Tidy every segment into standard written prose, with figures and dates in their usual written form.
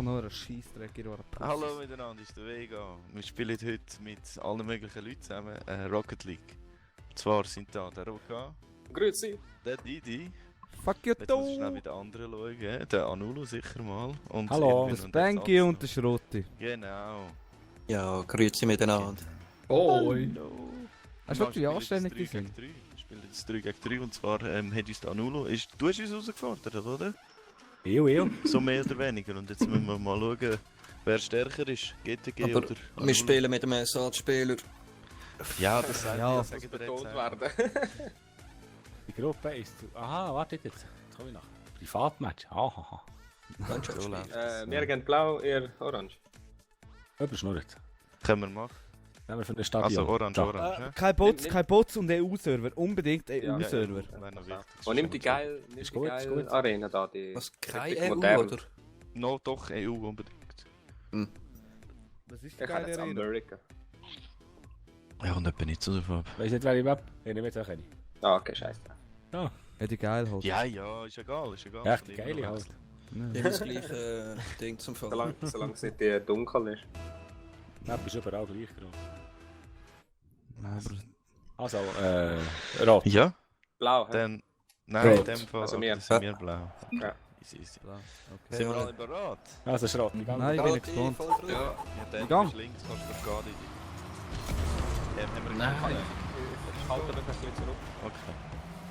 einfach nur ein Scheissdreck in eurer Pussy. Hallo miteinander, ist der Vega. Wir spielen heute mit allen möglichen Leuten zusammen Rocket League. Und zwar sind da der Roka, Grüezi. der Didi, Fuck you, jetzt muss ich schnell du! bei den anderen schauen, der Anulo sicher mal. Und Hallo. Irwin Das und Banky Satz und der Schrotti. noch. Genau. Ja, grüezi miteinander. Hoi. Hallo. Hast du wirklich anständig gesehen? Wir spielen jetzt 3 gegen 3 und zwar hat uns der Anulo, du hast uns herausgefordert, oder? Ich. So mehr oder weniger. Und jetzt müssen wir mal schauen, wer stärker ist, GTG Aber oder Anulo. wir spielen mit einem Ersatzspieler. Ja, das sagt Ja. ihr, sagt ihr Betont jetzt. werden. Die Gruppe ist... Aha, wartet jetzt. Jetzt komme ich nach. Privatmatch. Aha. Ganz schön So spielen. läuft. Wir gehen blau, ihr orange. Überschnurrt. Können wir machen. Nehmen wir für den Stadion. Also orange, Da. orange. ne? Kein Bots und EU-Server. Unbedingt Ja, EU-Server. Wäre noch wichtig. Und nimmt die geile Ist gut, ist gut. Arena da, die... Was, kein richtig EU, modern. oder? No, doch, EU unbedingt. Was ist die Ich kann geile jetzt Arena? America. Ja, und etwa nicht so davon. Weiss nicht, wer ich habe. Ich nehme jetzt auch eine. Ah, okay, scheiße. Ja, die geil halt. Ja, ja, ist egal, ist egal. Echt geile halt. Die haben das gleiche Ding zum Fall. Solange es nicht dunkel ist. Die Map ist überall gleich groß. Aber Also, rot. Ja, Blau, hä? dann... Nein, in Rot. dem Fall Also wir. sind wir blau. Ja. Easy. okay. Sind wir alle bereit? Also, ist rot. Nein, ich bin nicht gespannt. Voll drauf. Ja, ja dann Gang. bist du links, kannst du gehen, Didi. Haben wir Nein. gesagt? Ich halte mich ein bisschen zurück. Okay.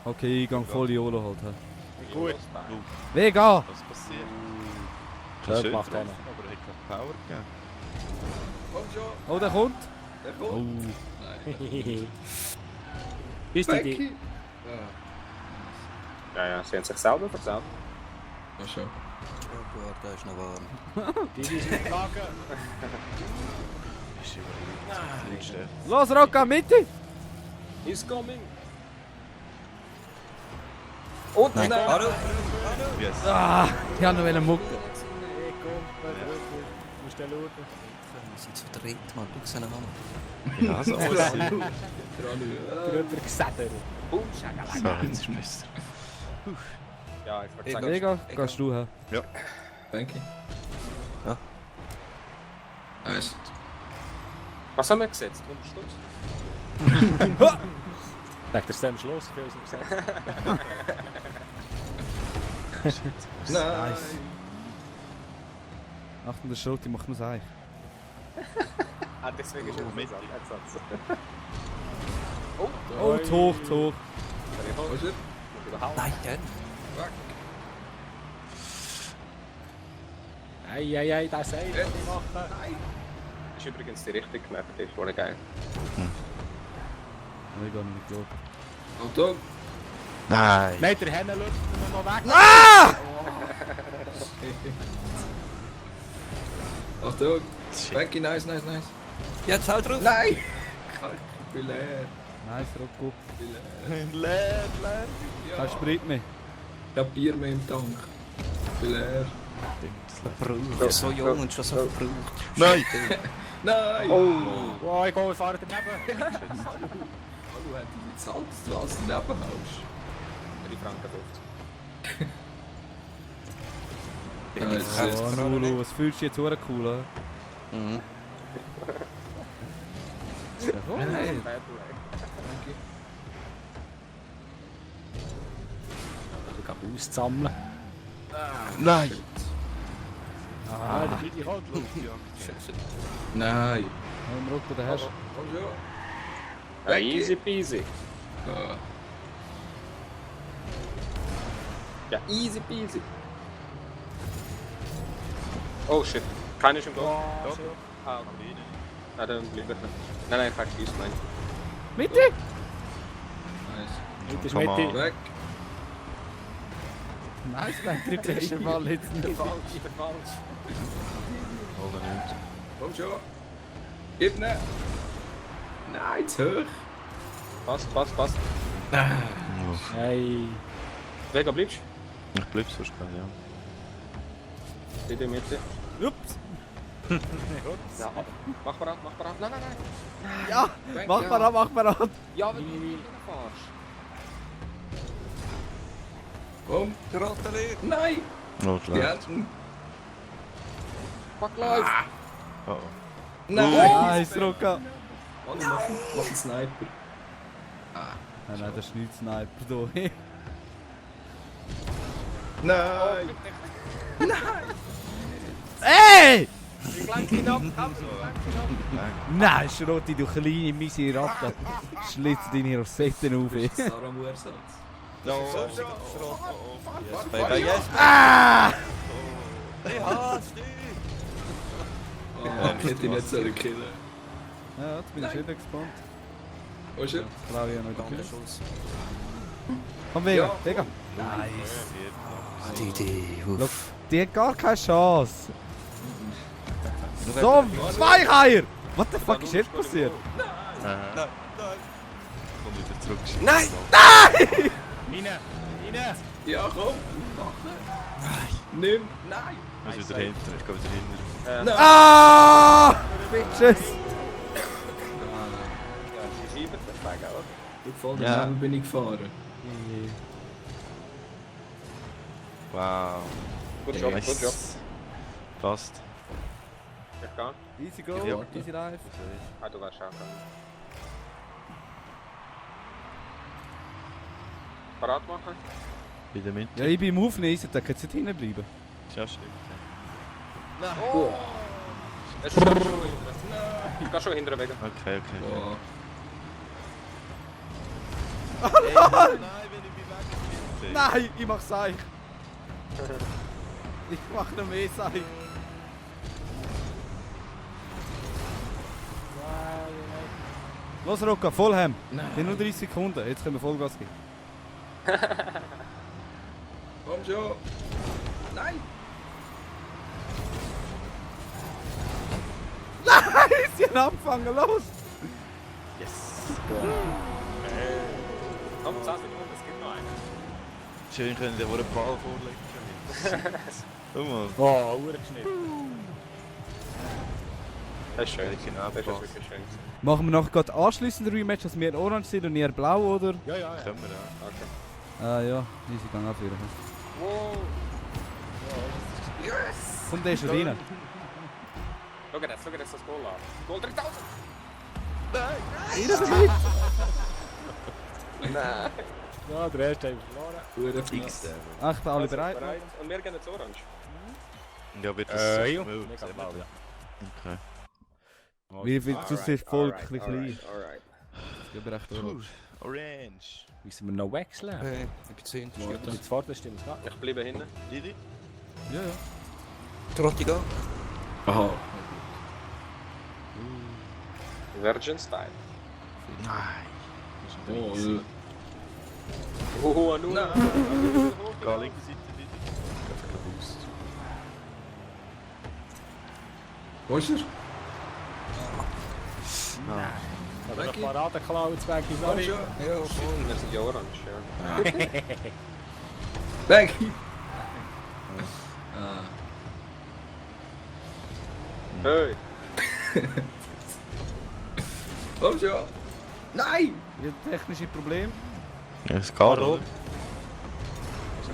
Okay, ich gang voll YOLO halt. hä. Gut. Vega! Was passiert? Schön Schön gemacht, drauf, Anna. aber er hat keinen Power gegeben. Komm schon, Oh, der kommt! der kommt. Oh. Ist die Idee. Ja, sie haben sich selber versagt. Ja, schon. Ja gut, der ist noch warm. Die ist nicht lagen. Ist überall. Los, Rocca, Mitte! He's coming! Und Nein, nein! Aro! Yes. Ah, ich hab noch eine Mucke. Hey, komm, musst du schauen. Wir sind zu dritt, Mann. Du siehst einen Ja, so aussieht. Drüber gesättet. Boom, So, Schakalaka. jetzt ist besser. Ja, ich Hey, verzeihe. Vega, gehst du her. Danke. Ja. Nice. Was haben wir gesetzt? Unterstützt? Sagt der Sam Schluss für uns gesetzt. Nein. Achtung, der Schrotti macht nur Seich. Ah, deswegen ist es mit. ein Einsatz. Oh, zu hoch, zu hoch. Wo ist er? Überhaupt. Nein, gell? Ei, das Seil, was ich mache. Das ist übrigens die richtige Map, die ist voll geil. Ich gar nicht geglaubt. Achtung. Nein! Nein, der Henne läuft noch weg. Achtung. Becky, nice, nice, nice. Jetzt halt drauf! Nein! Ich bin leer. Nice, Rocco. Leer! Kein Sprit mehr. Ich hab Bier mehr im Tank. Ich bin leer. Verbraucht. So jung und schon so verbraucht. Nein! Nein! Wow, ich gehe fahren daneben. Hallo, hat die bezahlt, dass du alles daneben haust? 3 Franken 50. Nice. Oh, Nulu, was fühlst du jetzt so cool, hä? Mhm. Hey. Ich gehe aussammeln. Nein! Ah, der Didi kommt. Nein. Oh, Rocco, der hast Komm schon. Ja, easy peasy. Ah. Ja, easy peasy. Oh shit. Keiner ist im Dorf. Doch. Ah, okay. Ah, dann bleibt er. Nein, ich verstehe nein. Mitte! Nice. Mit der Komm Mitte. Weg. Nice, dein dritter Ball jetzt nicht. Falsch. Oder nicht? Komm schon. Gib ne. Nein, zu hoch. Passt. Hey. Vega, bleibst Ich bleib so schnell, ja. du? In der Mitte. Ups! Ja, ab. Mach mal ab. Nein. Ja! Mach mal ab! Ja, wenn du fahrst. Komm. Gratuliere! Nein. Oh, Die schlecht. Enten. Fuck life! Oh. Nein! Nice, Roka. Mann, mach einen Sniper. Nein, das ist nicht Sniper, du. Nein! Ey! Ich lenke ihn ab, Nein, Schrotti, du kleine miese Ratte. Schlitz deine Rosetten auf. ey. Saramu-Ersatz. Yes, baby, yes. Ah! Ich hasse dich. Oh, ich hätte ihn nicht sollen killen. Ja, jetzt bin ich wieder gespannt. Wo ist er? Glaube ich ja noch Danke, nicht. Schuss. Komm, Vega, Ja. Vega. Die Idee. Schau, die hat gar keine Chance. So, Weicheier! What the fuck ist jetzt passiert? Nein, nein. Komm wieder zurück. Nein! Rein! Ja, komm! Nein! Nimm! Nein! Ich muss wieder hinter, ich gehe wieder hinter. Nein! Ah! Bitches! Ja, sie schieben den Weg auch. Voll Ja. daneben bin ich gefahren. Wow. Gut Job, Nice. gut Job. Passt. Ich gehe. Easy go, Ja. easy life. Ah, du wärst auch gegangen. Parat machen? Wieder mit. Ja, ich bin im Aufnehmen, da kannst du nicht hinten bleiben. Ja, stimmt. Oh! Es ist schon hinter. Ich gehe schon hinter weg. Okay, okay. Boah. Nein, wenn ich mich weg. Nein, ich mach Seich. Ich mach noch mehr Seich. Los, Roka, Vollham. In nur 30 Sekunden, jetzt können wir Vollgas geben. Komm schon! Nein! Nein, sie haben angefangen, los! Yes. Komm, 10 Sekunden, es gibt noch einen. Schön können die den Ball vorlegen. Guck mal. Oh, Uhrenschnitt. Das ist schön. Ja, genau, Das ist passt. wirklich schön. Machen wir noch gerade anschliessend Rematch, dass wir orange sind und ihr blau, oder? Ja, ja, ja. Können wir auch. Okay. Ah ja, easy, gang abführen. Wow! Komm, der ist schon rein. Schau dir das Goal an. Goal 3000! Nein! Ja, der erste haben wir verloren. Hure X. Ach, ich bin alle bereit. Und wir gehen jetzt orange. Ja, wird das Ja. smooth. Mega blau, ja. Okay. Wie viel sonst ist Volk ein bisschen klein. Alright. Ich bin recht orange. Orange. Müssen wir noch wechseln? Hey, ich bin 10. Jetzt vorne stimmt es nicht. Ich bleibe hinten. Didi? Ja, ja. Trotti, go. Aha. Virgin Style. Nein. Oh, Oh, nu. Nein. Geh linke Seite, Didi. Boost. Wo ist er? Aber noch Paradenklau ins Weg, Komm sorry. schon! Ja, voll. Wir sind ja orange, ja. Weg! Ah. Hey! Komm schon! Nein! Ich habe technische Probleme. Ja, es geht, oder?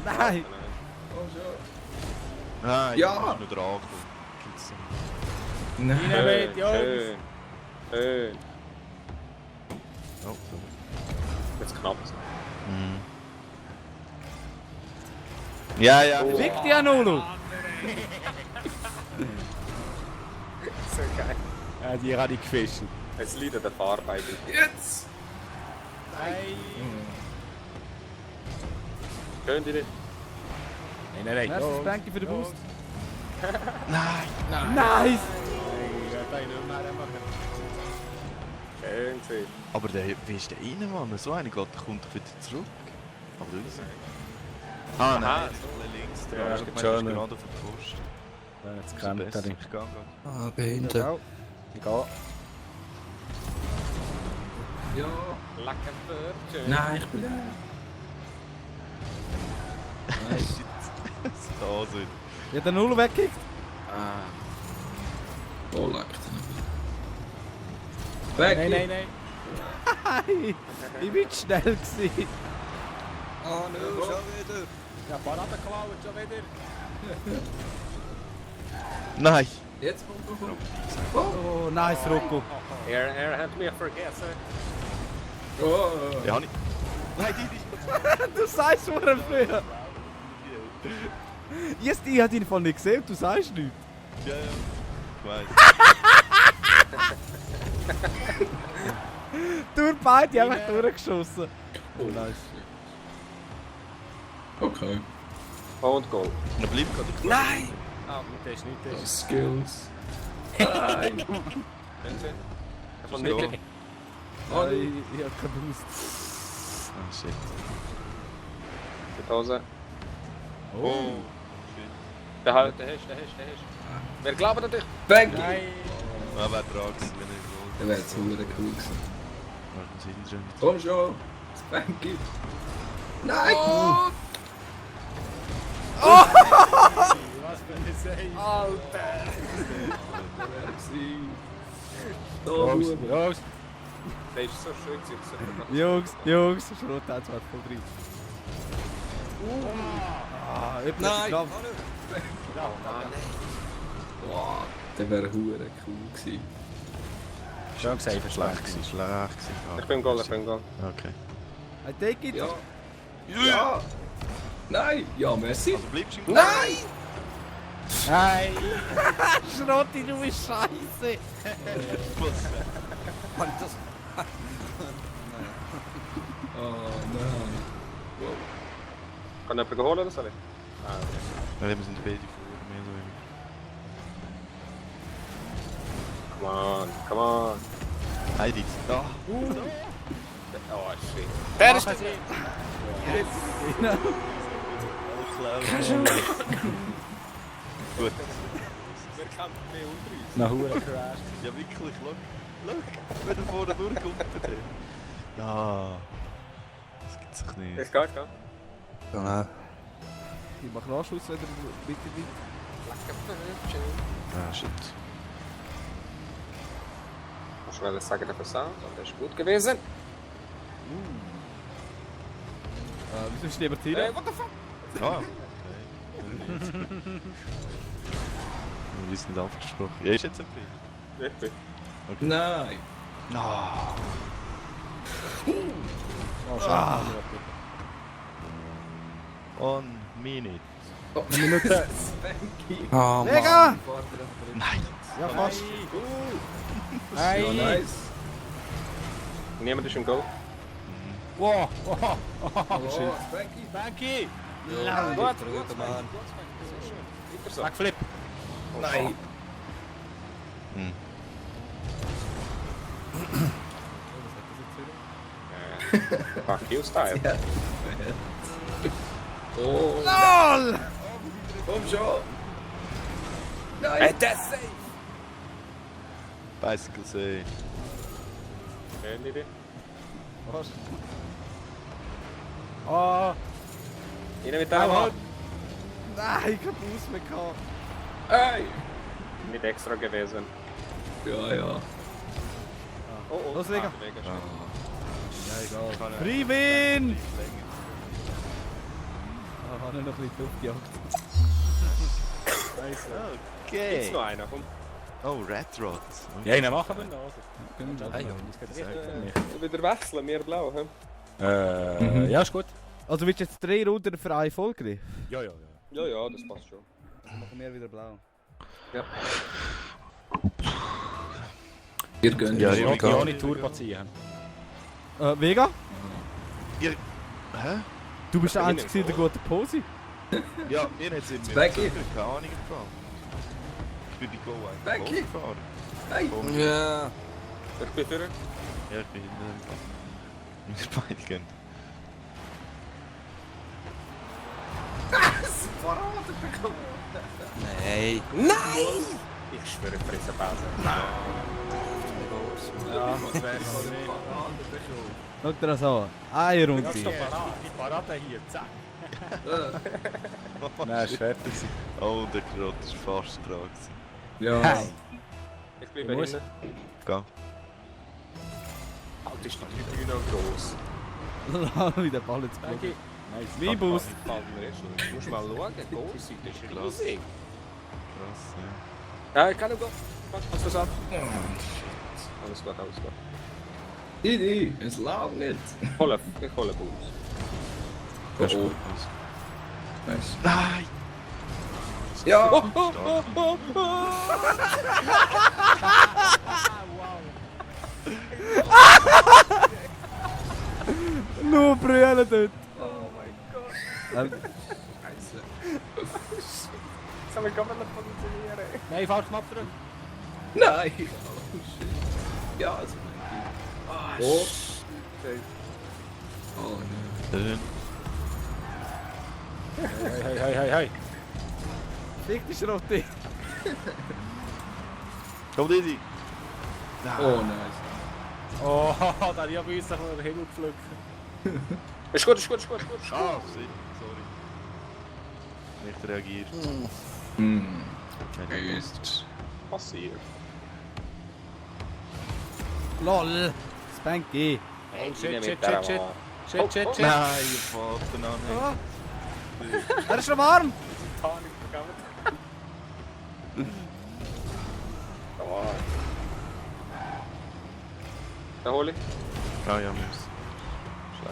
Nein! Komm schon! Nein, Ja. ich muss nur dran kommen. Nein! Schön, Jungs. schön. Schön. Oh, Jetzt knapp. Mhm. Ja, ja. Oh. Fick dich, Anolo! So geil. Ja, die habe ich gefischt. Es liegt an der Farbe eigentlich. Jetzt! Schön, Didi. Nein, nein, Erstes Jungs. Banky für den Boost. Nein. Nice! Ich werde nicht mehr machen. Schön gesehen. Aber der, wie ist der rein, Mann? So einer geht, der kommt doch wieder zurück. Aber du ist Ah, nein, Aha. er ist ein bisschen links dran. Ja, Ich geht meine, er ist schon. gerade auf der Post. Jetzt Ist kennt besser. er ihn. Ich gehe, gehe. Ah, behindert. Ciao. Ich gehe. Ja! Lecker Virgin. Nein, ich bin da! Shit. Da so. Ich habe den Null weggekickt. Oh, leck. Weg! Nein, nein, nein. Nein! Ich bin zu schnell gewesen. Ah, no, schon wieder. Ja, Paradenklau schon wieder. Nein. Jetzt kommt Oh, nice, Rocco. Er hat mich vergessen. Oh. Ja, habe ich. Nein, die. Du sagst schon früher. Yes, die hat ihn voll nicht gesehen, du sagst nichts. Ja, ja. Ich weiß. Durch beide einfach durchgeschossen. Oh, nice. Okay. Und Goal. Er bleibt gerade. Nein! Ah, das ist nicht das. Skills. Nein! Von Ja. Nick. Oh, ich hab keinen Boost. Ah, shit. Die Hose. Oh. Der hast. Wer glaubt an dich? Banky! Nein! Ah, wer dran gewesen, wenn er so. Der wäre jetzt cool gewesen. Warten Sie hinten. Komm schon! Spanky! Nein! Was für eine Save! Alter! Los, los! Der ist so schön gewesen. Jungs, Schrot hat zwar voll drin. Ah, jemand hat geschafft. Boah, der wäre hure cool gewesen. Schön gesaved, Schlecht schlecht. gewesen, schlecht gewesen. Ich bin im Goal, ich bin im Goal. Okay. I take it. Ja! Ja! Nein! Ja, merci! Also bleibst du im Nein! Nein! Schrotti, du bist scheiße. Mann, das... Oh nein! Kann jemand holen oder soll ich? Ah, okay. Ja, wir sind beide vor, mehr oder weniger. Come on. Heidi. Da. Oh, shit. Der ist Gut. Wer kämpft mehr unter uns? Na, Hure Crash. Ja, wirklich, look, wenn er vorne durchkommt. Ja. Das gibt's doch nicht. Es geht, gell? Genau. Ich mach Nachschuss, wenn du bitte nicht. Ah, shit. Muss ich sagen, der Versand, der ist gut gewesen. Wieso ist jemand hier? What the fuck? Ah. Okay. Wir sind abgesprochen. Ja, ist jetzt ein Bild. Ich bin. Nein! Oh, schade. On minute. Minute. Spanky! Oh, Mega! Mann. Nein. Ja, fast. Ja, nice! Niemand ist im Goal. Wow! Oh, Oh, Spanky! Banky! Ja, Gut, gut, gut, Mann. Weiter so. Backflip! Nein! Hm. Fuck you style. Ja. Oh! LOL! Komm schon! Nein! Das safe! Bicycle say. Schön, Idee. Fast. Oh, Rein mit dem Hand. nein, ich hab Boost mehr gehabt. Hey! Nicht extra gewesen. Ja, ja. Oh, oh. Los, Vega. Der Vega ist Ja, egal. Freewin! Ah, habe noch ein bisschen Luft gejagt. Okay. Gibt's noch einen? Komm. Oh, Red Rod. Ja, einen machen wir noch. Hey, Das geht richtig für mich. Wieder wechseln, wir blau, hä? Ja, ist gut. Also willst du jetzt 3 Runden für eine Folge nehmen? Ja. Ja, ja, das passt schon. Dann machen wir wieder blau. Ja. Wir gehen Ja, nicht. ja. Ja, ohne Turbo ziehen. Vega? Hä? Du bist der Einzige in der guten Pose. Ja, wir haben sind Becky. keine Ahnung gefahren. Ich bin bei Go eigentlich Becky. gefahren. Hey! Ja. Ich bin für. Ja, ich bin hinten. Wir beide gehen. Nein. Ich schwöre, Fressepause. Schau dir das an. Eine Runde. Die Parade hier, zack. Nein, ist fertig. Oh, der Krot ist fast dran gewesen. Ja. Ich bleibe Du musst- hinten. Geh. Alter, ist die Tribüne gross. Lass wieder Ball ins Block. Banky. Nice. Mein Boost. Du musst mal schauen, die Goalseite ist riesig. Krass, Ja, ich kann nicht. Hast du das ab? Alles gut, alles gut. Idi, es läuft nicht. Ich hole Boost. Das ist Oh, gut. nice. Nein! Ja! Nur brüllen dort. Oh mein Gott. Scheiße. Soll ich gar nicht positionieren? Nein, falsch Knopf drücken. Nein! Oh, shit. Ja, also. Oh, Okay. oh nein. Schön. Hey. Fick die Schrotti. Komm, Didi! Oh, nice. Oh, da habe ich bei uns noch den Himmel gepflückt. Ist gut. Ah, sorry. Nicht reagiert. Hm. Nein, Gut. Passiert. Lol. Spanky. Oh, Ich shit. nehme Shit. mit der Wahl. Shit. Nein, ihr Vater noch nicht. Er ist schon warm. Panik bekommen. Come on. Da hole ich. Ah ja, muss.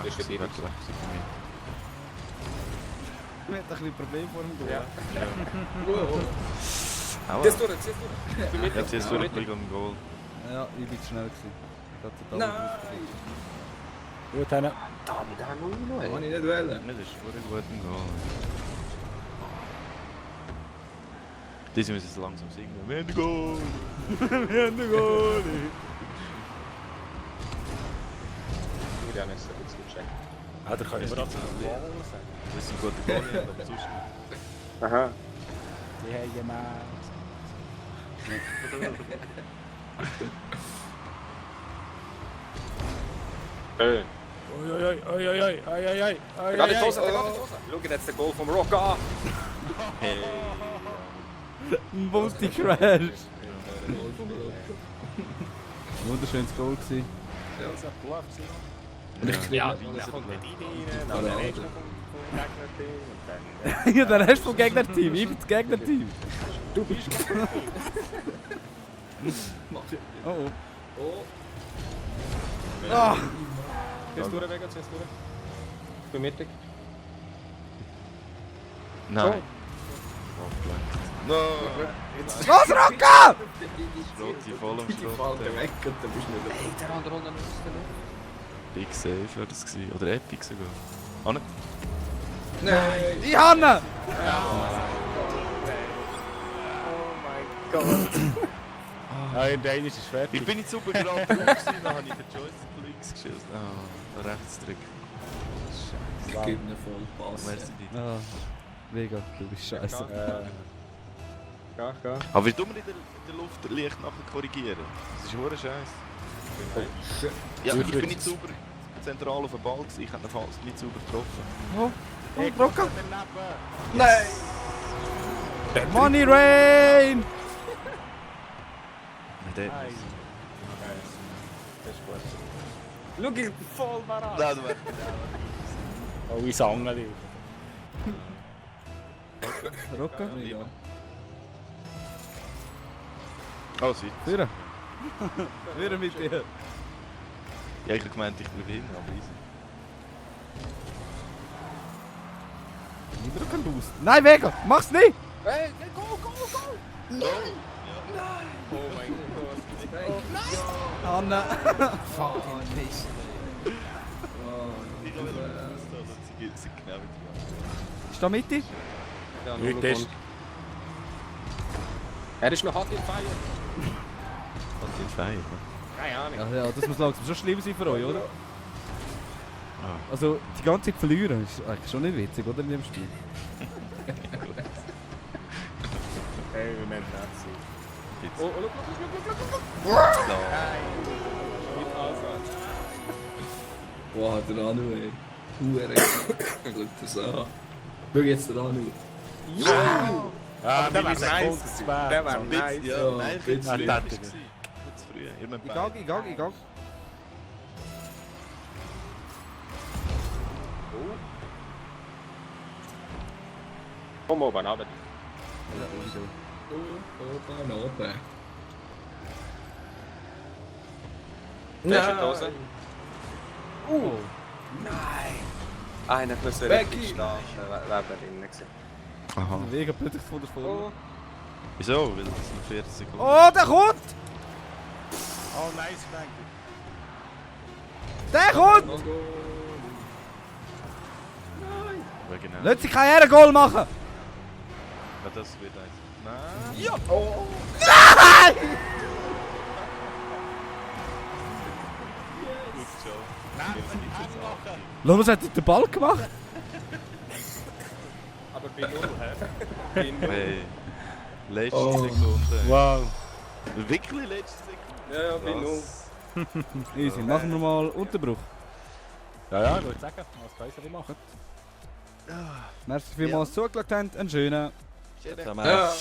Schlecht. Ist dabei. Schlecht für mich. Wir hatten ein bisschen Problem vor dem Goal. Ja. Aua. Zieh's durch. Du mit. Jetzt ist du ein bisschen am Goal. Ja, ich bin zu schnell gewesen. Ich hab total Nein! Gut, dann. Da mit der Null noch. Kann ich nicht wählen. Das ist vor einem guten Goal. Diese müssen es langsam singen. Wir haben den Goal! Wir haben den Goal. Ich habe nicht so gut gecheckt. Ah, da können wir das sagen. Das ist ein guter Goal, aber sonst nicht. Aha. Die haben gemacht. Schön. Oi. Gerade die Hose. Schau jetzt den Goal vom Rock an. Hey! Ein Multi-Crash. Wunderschönes Goal gewesen. Ja, Ja, dann kommt der Didi rein, dann dann der der Rest vom Gegnerteam und dann... Ja, der Rest vom Gegnerteam. Ich bin das Gegnerteam. Du bist Oh oh. Oh, Ah. Zieh's durch, Vega, zieh's durch. Ich bin mittig. Nein! No! Was, Rocca? Rotti voll am die fallen Schrott. weg und dann bist du nicht Hey, der andere Runde ist der noch. Big Save wäre das gewesen. Oder Epic sogar. Ah, nicht? Nein! Ich habe Ja, in der ist es fertig. Ich bin nicht super gerade drauf gewesen, dann habe ich den Joystick links geschossen. Ah, rechts drücken. Ich gebe einen Vollpass. Merci dir. Ah, mega, du bist scheiße. Ga. Aber wie tun wir in der Luft leicht nachher korrigieren? Das ist hure scheiße. Ja, ich bin nicht super zentral auf den Ball gewesen. Ich hätte ihn fast nicht sauber getroffen. Oh, Rocca. Nein! Money Rain. Nein, Das ist gut. Schau, ich voll parat. Nein, du wärst Oh, ich sange dich. Rocca. Ja. Oh, sie. Führen. Führen mit dir. Ja, ich habe gemeint, ich bleibe hin, aber easy. Ich drück einen Boost. Nein, Vega, mach's nicht. Hey, go! Oh mein Gott. Anna. Fucking Mist. Ich habe wieder gewusst, dass sie genau wieder. Ist da Mitte? Ja, Nicht Test. Er ist noch hart im Feier. Was sind Feier? Keine Ahnung. Ja, das muss langsam schon schlimm sein für euch, oder? Ah. Also, die ganze Zeit verlieren ist eigentlich schon nicht witzig, oder, in dem Spiel? Hey, wir nennen das. Oh, look. Wow, der Anu, ey. Gut, das an. Schau jetzt den Anu. Ah, der wir wär sind nice voll zu spät. Der wär Mann. nice. Ja, Ja, nein, bitte. zu früh. Ja, Zu früh. Ihr müsst Ich gang. Komm oben, aber. Oben, oben. Der ist in die Hose. Ah, ich musste Becky. richtig stehen. Wäre da drin gewesen. Aha. Mega plötzlich von der Vorne. Wieso? Weil es noch 40 Sekunden. Oh, der kommt! Oh, nice, Frankie. Der kommt! Oh, go. Ja, genau. Lass sich kein Ehrengoal machen! Ja, das wird eins. Nein! Ja! Oh, Gut schon. Anmachen. Los, hat den Ball gemacht? Aber bei 0, hä? Bei 0. Hey. Letzte Oh. Sekunde. Wow. Wirklich letzte Sekunde? Ja, ja, bei 0. Was? Easy, machen wir mal Unterbruch. Ja, ich würde sagen, was Kaiser machen. Merci vielmals, dass ihr zugeschaut habt. Einen schönen. Schön. Zusammen. ja.